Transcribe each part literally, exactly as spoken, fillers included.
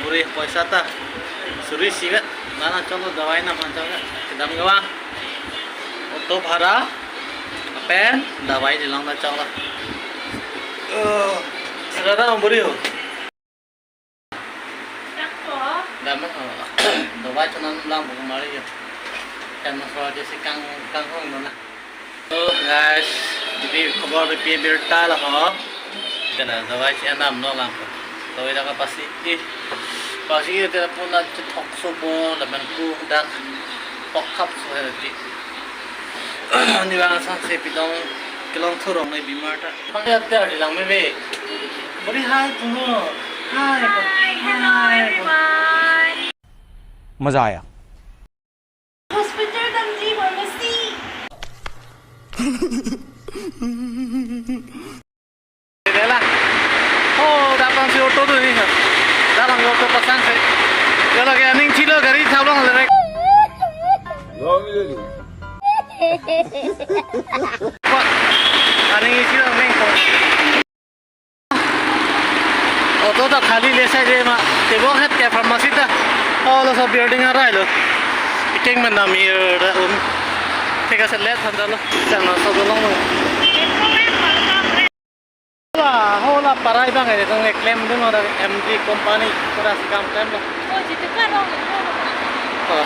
Buri poisa ta suri sivet. Nana cholo dawai nam han cholo kedam gawa. Auto bhara pen dawai dilong ta cholo. Oh, sir ta buri ho. Dam, oh, dawai chonan lang bu mari yo. Kan masra jesi kang kang hong nona. Oh, guys, jadi khobor pi birta la ho. Kana dawai si anam no lang. Dawai dak pasi, eh, pasi telepon na chethok sopo lapen ku dak pok khap so hai ti. Ni bang sang se pidong kelong thurong nai bimar ta. Pang ya ter di lang me be. Buri hai puno. Hai, hai, hello, hai, everyone. मजा आया। Hospital damji pharmacy. Dela. Oh, dapat si auto tu ni. Dalam auto pasang si. Kalau kayak aning chilo gari thablong lerek. Aning chilo aning. Auto ta khali le sai de ma. Tebok het ke pharmacy ta. Oh, laso building arai lo. Ikeng menam ir da um. Thek aset let than ta lo. Chang na so dolong lo. Hola, hola, parai bang e, tong e klem dun ora M D company, ora si kam klem lo. Oh, jitu ka rong, rong, rong. Oh.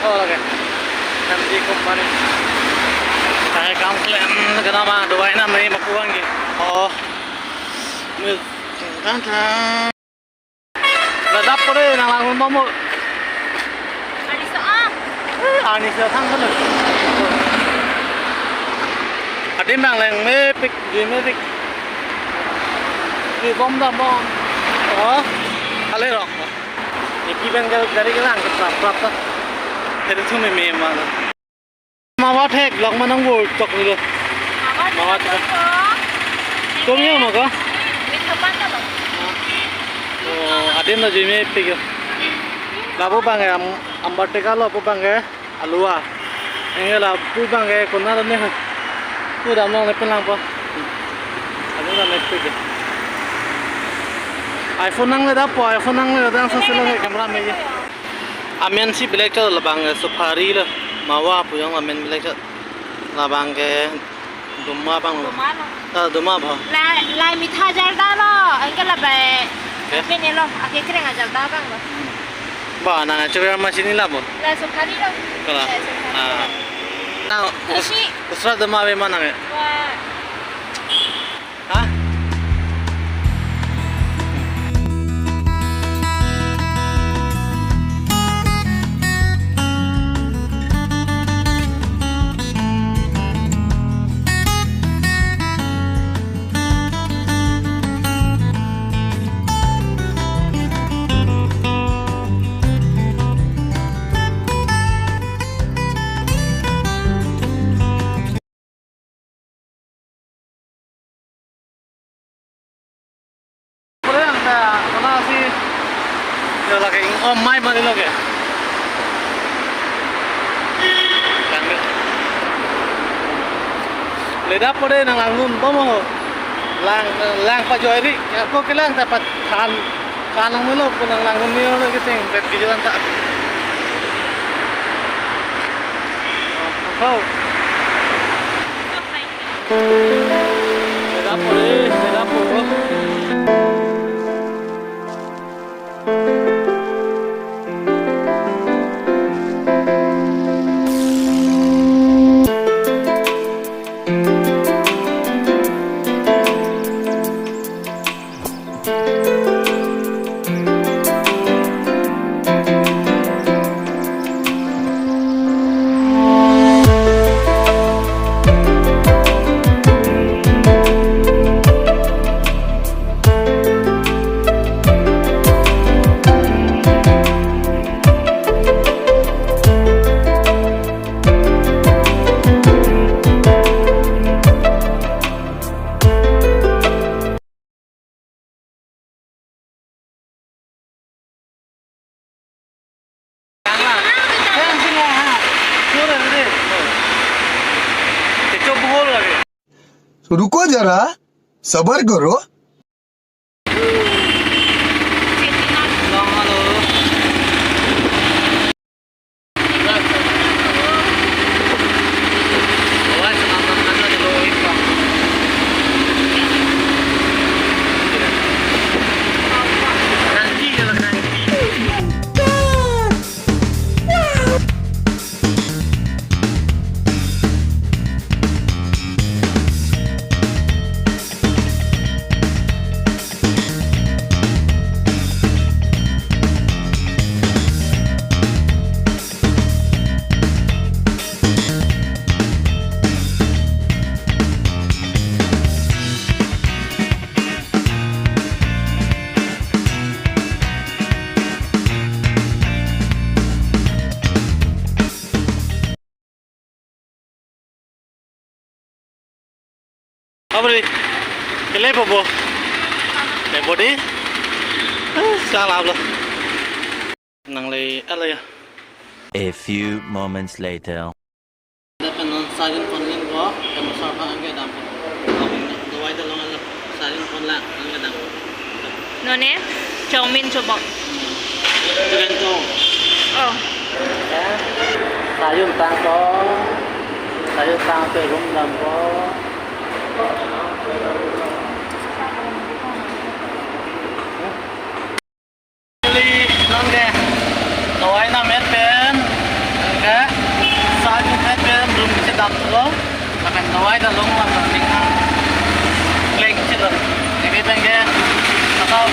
Oh, lagi. M D company. Ai kam klem kena ma, dawai nam ni mapuang ke. Oh. Mil, kan ta. Ladak pore nang langun mamo. Ani so ah. Ani so thang kalo. Adim bang leng mepik, di mepik. Di bom da bom. Oh, ale rok. Iki bang gari gari kelang ke prap prap ta. Jadi tu meme mana. Mawa thek lok manang wo chok lo. Mawa Mawa thek thek. Ko. Tum ya ma ko? Mitha pan ta lo. Oh, adim na jime pik yo. Lapu bang ya, am-, ambar teka lo pu bang ya, alua. Enge lapu bang ya, kona lo ne ho. Pu dam long ne pen lang po. Adim na ne pik yo. iPhone nang le da po, iPhone nang le da, ang so se lo he camera me ye. Amen si black chot labang ke supari lo. Mawa pu jong amen black chot. Labang ke duma bang lo. Duma lo. Ah, duma ba. La, la mitha jar da lo. Anke la bai. Ke? Amen lo. Ake kreng ajar da bang lo. Ba, nang achu ya masini la bo. La supari lo. Kala. La supari. Ah. Nang us-, Isi. Usra duma be mana me? Wa. Ha? Pura ang ta, kena si, ya lagi ing-, oh, mai mari lagi. Lang deh. Leda pore nang langun, tomo ho. Lang, lang pa joiri, ya, ko kelang ta pa than. Kanang melo ko nang langun melo na kiting bet kijalan ta. Kau. Sedap boleh, sedap boleh. तो रुको जरा, सबर करो। Abri, kelepo bo. Lepo di. Eh, salah lo. Nang le, ala ya. A few moments later. Dapat non sarin kon ling ko, kamu sor pa angke dam. Dawai dalong ala sarin kon la angke dam. None, chowmin chobok. Chicken to. Oh. Ya. Sayur tang ko. Sayur tang pe rum dam ko. Kali nang ke. Dawai na met pen. Ke. Sayur met pen rum chedam ko. Lapen dawai dalong la ning na. Pleng chedam. Ini pen ke. Atau